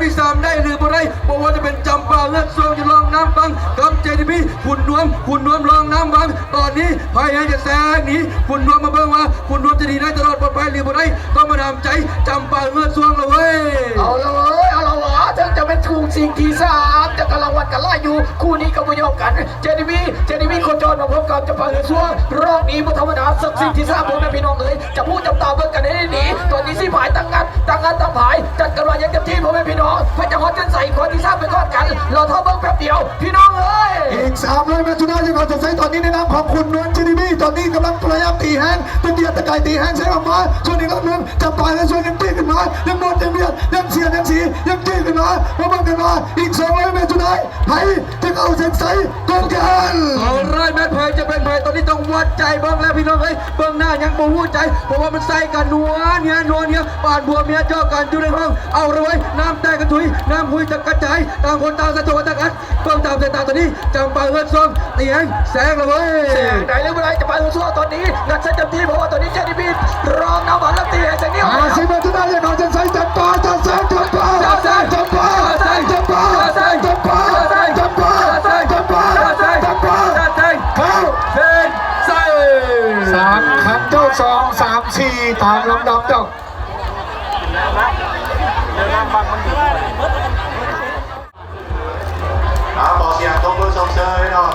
ທີສາມ ໄດ້ຫຼືບໍ່ໄດ້ ບໍ່ວ່າຈະເປັນຈຳປາເຮືອນຊ່ວງຢູ່ຮ່ອງນ້ຳວັງ ກັບ ເຈດີບີ ຂຸນນວມ ຂຸນນວມຮ່ອງນ້ຳວັງ. ຕອນນີ້ພະຍາຍາມຈະແຊງໜີຂຸນນວມ ມາເບິ່ງວ່າຂຸນນວມຈະໜີໄດ້ຕະຫຼອດປອດໄພຫຼືບໍ່ໄດ້ ຕ້ອງມາຖາມໃຈຈຳປາເຮືອນຊ່ວງລະເວີຍ. ເອົາລະເວີຍ ເອົາລະວະ ເຖິງຈະເປັນຄູ່ຊິງທີສາມ ແຕ່ກະລາງວັນກະຫຼາຍຢູ່ ຄູ່ນີ້ກະບໍ່ຍອມກັນ. ເຈດີບີ ເຈດີບີ ໂຄຈອນມາພົບກັບຈຳປາເຮືອນຊ່ວງ ລອບນີ້ບໍ່ທຳມະດາ ສຶກຊິງທີສາມ ພໍ່ແມ່ພີ່ນ້ອງເອີຍ ຈະຮູ້ຈຳຕາເບິ່ງກັນໃຫ້ດີ. ຕອນນີ້ສີ່ຝ່າຍຕັ້ງງານ ຕັ້ງງານຕັ້ງພາຍ ຈັດກັນມາຢ່າງເຕັມທີ່ ພໍ່ແມ່ພີ່ນ້ອງ ເພື່ອຈະຮອດເສັ້ນໄຊຄັ້ງທີສາມໄປກ່ອນກັນ. ລໍຖ້າເບິ່ງແປັບດຽວ ພີ່ນ້ອງເອີຍ. ອີກສາມຮ້ອຍແມັດສຸດທ້າຍຈະເຂົ້າເສັ້ນໄຊ ຕອນນີ້ໃນນາມຂອງຂຸນນວນ ເຈດີບີ ຕອນນີ້ກຳລັງພະຍາຍາມຕີແຮງ ເປັນເດຍດຕະກາຍ ຕີແຮງແຊງອອກມາ ສ່ວນອີກລອບໜຶ່ງ ຈຳປາເຮືອນຊ່ວງຍັງຕີຂຶ້ນມາ ຍັງໝົດ ຍັງບຽດ ຍັງເສຍ ຍັງສີ ຍັງຕີຂຶ້ນມາ. ມາເບິ່ງກັນວ່າອີກສອງຮ້ອຍແມັດສຸດທ້າຍ ໃຜຈະເຂົ້າເສັ້ນໄຊກ່ອນກັນ? ສອງຮ້ອຍແມັດ ໃຜຈະເປັນໃຜ ຕອນນີ້ຕ້ອງວັດໃຈເບິ່ງແລ້ວພີ່ນ້ອງເອີຍ. ເບື້ອງໜ້າຍັງບໍ່ຮູ້ໃຈ ເພາະວ່າມັນໃສ່ກັນນົວເນຍ ນົວເນຍ ປານຜົວເມຍເຈາະກັນຢູ່ໃນຫ້ອງ. ເອົາລະເວີຍ ນ້ຳແຕກກະທຸຍ ນ້ຳຫຸຍຈະກະຈາຍ ຕ່າງຄົນຕ່າງສະໂທດກັນ. ເບິ່ງຕາມສາຍຕາຕອນນີ້ ຈຳປາເຮືອນຊ່ວງ ຕີແຮງແຊງລະເວີຍ. ແຊງໄດ້ຫຼືບໍ່ໄດ້ ຈຳປາເຮືອນຊ່ວງຕອນນີ້ ງັດໃສ່ເຕັມທີ່ ເພາະວ່າຕອນນີ້ ເຈດີບີ ລອງນຳບານ ແລ້ວຕີໃຫ້ເສັ້ນນີ້ ຫ້າສິບແມັດສຸດທ້າຍ ຈະເຂົ້າເສັ້ນໄຊ ຈຳປາ ຈະແຊງ ຈຳປາ ຈະແຊງ ຈຳປາ ຈະແຊງ ຈຳປາ ຈະແຊງ ຈຳປາ ຈະແຊງ ຈຳປາ ຈະແຊງ ຈຳປາ ຈະແຊງ ເຂົ້າເສັ້ນໄຊ. ສາມ ຄັນເຈົ້າ ສອງ ສາມ ສີ່ ຕາມລຳດັບເຈົ້າ. ເອົາ ຂໍສຽງຕົບມືຊົມເຊີຍເນາະ